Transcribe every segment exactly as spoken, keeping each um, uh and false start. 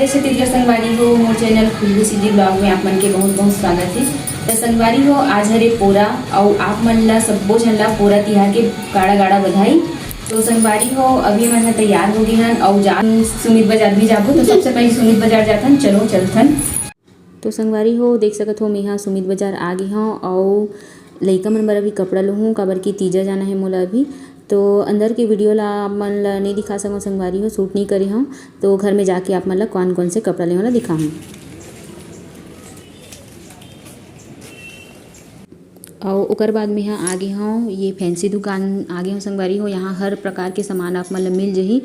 जय छत्तीसगढ़ संगवारी हो, मोर चैनल खुशबू सीधी ब्लॉग में आप मन के बहुत बहुत स्वागत है। तो संगवारी हो, आज हरे पोरा, अउ आप मन ला सब्बो झन ला पोरा तिहार के गाड़ा गाड़ा बधाई। तो संगवारी हो, अभी मन ह तैयार हो गए हन अउ जा सुमित बाजार भी जाबो। तो सबसे पहले सुमित बाजार जाथन, चलो चलथन। तो संगवारी हो, देख सकत हो, मेहा सुमित बाजार आ गे हव अउ लइका मन बर अभी कपड़ा लूहूँ, काबर कि तीजा जाना है मोला अभी। तो अंदर के वीडियो ला आप मन ला नहीं दिखा सकूँ संगवारी हो, शूट नहीं करे हव। तो घर में जाके आप मन ला कौन कौन से कपड़ा लेहूँ ला दिखाहूँ। अउ ओकर बाद मेहा आ गे हव, ये फैंसी दुकान आ गे हव संगवारी हो। यहाँ हर प्रकार के सामान आप मन ला मिल जही,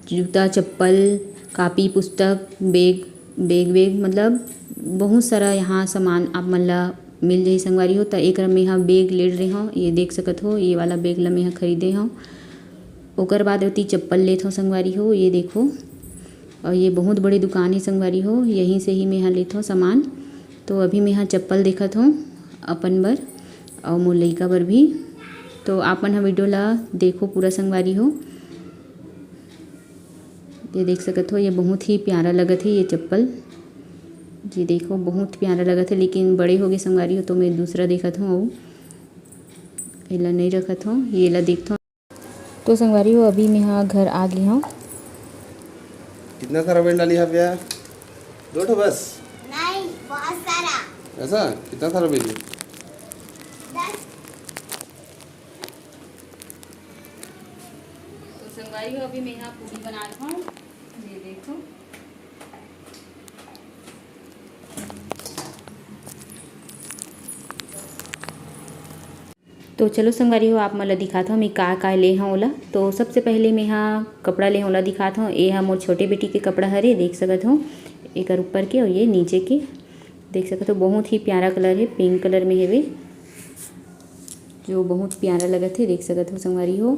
जूता, चप्पल, कापी, पुस्तक, बैग, बैग वैग, मतलब बहुत सारा यहाँ सामान आप मन ला मिल जही संगवारी हो। त एक मेहा बैग ले रहे हव, ये देख सकत हो, ये वाला बैग ला मेहा खरीदे हव। ओकर बाद ओती चप्पल लेत हव संगवारी हो, ये देखो, और ये बहुत बड़े दुकान है संगवारी हो, यहीं से ही मेहा लेत हव सामान। तो अभी मेहा चप्पल देखत हव अपन बर अउ मोर लइका बर भी। तो आप मन ह वीडियो ला देखो पूरा संगवारी हो। ये देख सकत हो, ये बहुत ही प्यारा लगत है ये चप्पल। जी देखो, बहुत प्यारा लगत है, लेकिन बड़े हो गए संगवारी हो, तो मैं दूसरा देखत हूँ, अउ एला नहीं रखत हूँ, ये ला देखत हूँ। तो संगवारी हो, अभी मैं हा घर आ गई हूँ। कितना सारा बेलना लिया भैया? दो ठो बस? नहीं, बहुत सारा। ऐसा? कितना सारा बेलिए? दस। तो संगवारी हो, अभी मैं यहाँ पूरी बना रहा हूँ, ये देखो। तो चलो संगवारी हो, आप मन ला दिखात हव मैं का का ले हव ओला। तो सबसे पहले मैं हा कपड़ा ले हव ओला दिखात हव। ए हा मोर छोटे बेटी के कपड़ा हरे, देख सकत हव एकर ऊपर के और ये नीचे के, देख सकत हव बहुत ही प्यारा कलर है, पिंक कलर में हेवे, जो बहुत प्यारा लगत है, देख सकत हव संगवारी हो।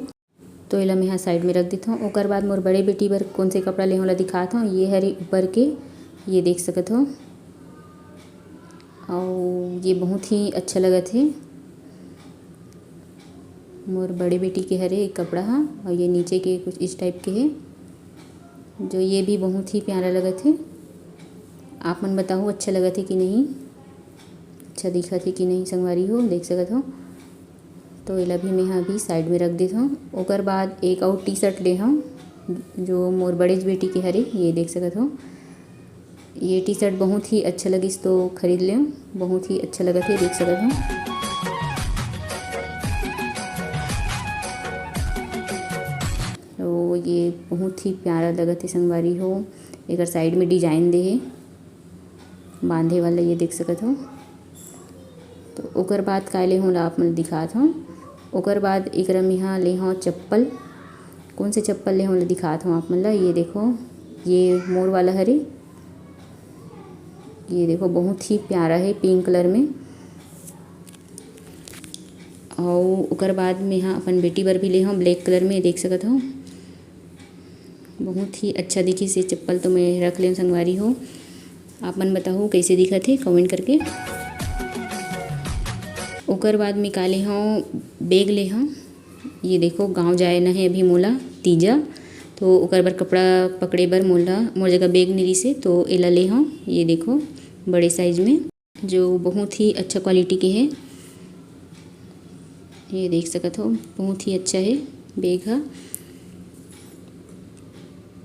तो एला मैं हा साइड में रख देथव। ओकर बाद मोर बड़े बेटी बर कौन से कपड़ा ले हव ओला दिखात हव। ये हरे ऊपर के, ये देख सकत हव, अउ ये बहुत ही अच्छा लगत हे। मोर बड़े बेटी के हरे एक कपड़ा हा, अउ ये नीचे के कुछ इस टाइप के हे, जो ये भी बहुत ही प्यारा लगत हे। आप मन बताहू, अच्छा लगत हे कि नहीं, अच्छा दिखत हे कि नहीं संगवारी हो, देख सकत हो। तो एला भी मैं हा अभी साइड में रख देथव। ओकर बाद एक अउ टी शर्ट ले हव, जो मोर बड़ेज बेटी के हरे, ये देख सकत हो। ये टी शर्ट बहुत ही अच्छा लगिस तो खरीद लेव, बहुत ही अच्छा लगत हे, देख सकत हो। तो ये बहुत ही प्यारा लगत हे संगवारी हो, एकर साइड में डिजाइन दे हे बांधे वाला, ये देख सकत हो। तो ओकर बाद का ले हव ओला आप मन दिखात हव। ओकर बाद एकरा में हा ले हव चप्पल, कौन से चप्पल ले हव ओला दिखात हव आप मन ला। ये देखो, ये मोर वाला हरे, ये देखो बहुत ही प्यारा है पिंक कलर में। अउ ओकर बाद में हा अपन बेटी बर भी ले हव ब्लैक कलर में, देख सकत हो। बहुत ही अच्छा दिखिस ये चप्पल, तो मैं रख लेव संगवारी हो। आप मन बताहू कैसे दिखत हे, कमेंट करके। ओकर बाद में का ले हव, बैग ले हव। ये देखो, गांव जाए न हे अभी मोला तीजा, तो ओकर बर कपड़ा पकड़े बर मोला, मोर जगह बैग नइ रिसे, तो एला ले हव। ये देखो, बड़े साइज में, जो बहुत ही अच्छा क्वालिटी के हे। ये देख सकत हो, बहुत ही अच्छा हे बैग ह।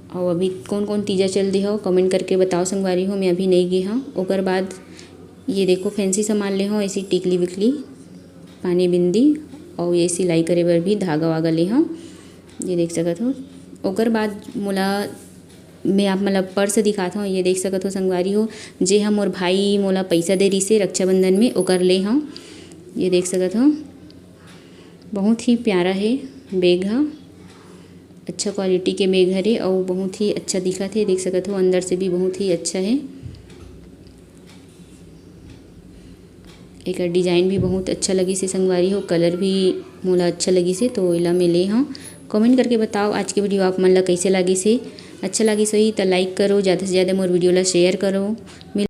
अउ अभी कौन कौन तीजा चल दे हो, कमेंट करके बताओ संगवारी हो, मैं अभी नहीं गे हव। ओकर बाद ये देखो, फैंसी सामान ले हव, ऐसी टिकली विकली, पानी बिंदी, अउ ये सिलाई करे बर भी धागा वागा ले हव, ये देख सकत हो। ओकर बाद मोला, मैं आप मन ला पर्स दिखात हव, ये देख सकत हो संगवारी हो, जे ह मोर भाई मोला पैसा दे रिसे रक्षाबंधन में, ओकर ले हव, ये देख सकत हो। बहुत ही प्यारा हे बैग ह, अच्छा क्वालिटी के बैग हरे अउ बहुत ही अच्छा दिखत हे, देख सकत हो अंदर से भी बहुत ही अच्छा हे। एकर डिजाइन भी बहुत अच्छा लगिस हे संगवारी हो, कलर भी मोला अच्छा लगिस हे, तो एला मैं ले हव। कमेंट करके बताओ आज के वीडियो आप मन ला कैसे लगिस हे। अच्छा लगिस होही त लाइक करो, ज़्यादा से ज़्यादा मोर वीडियो ला शेयर करो।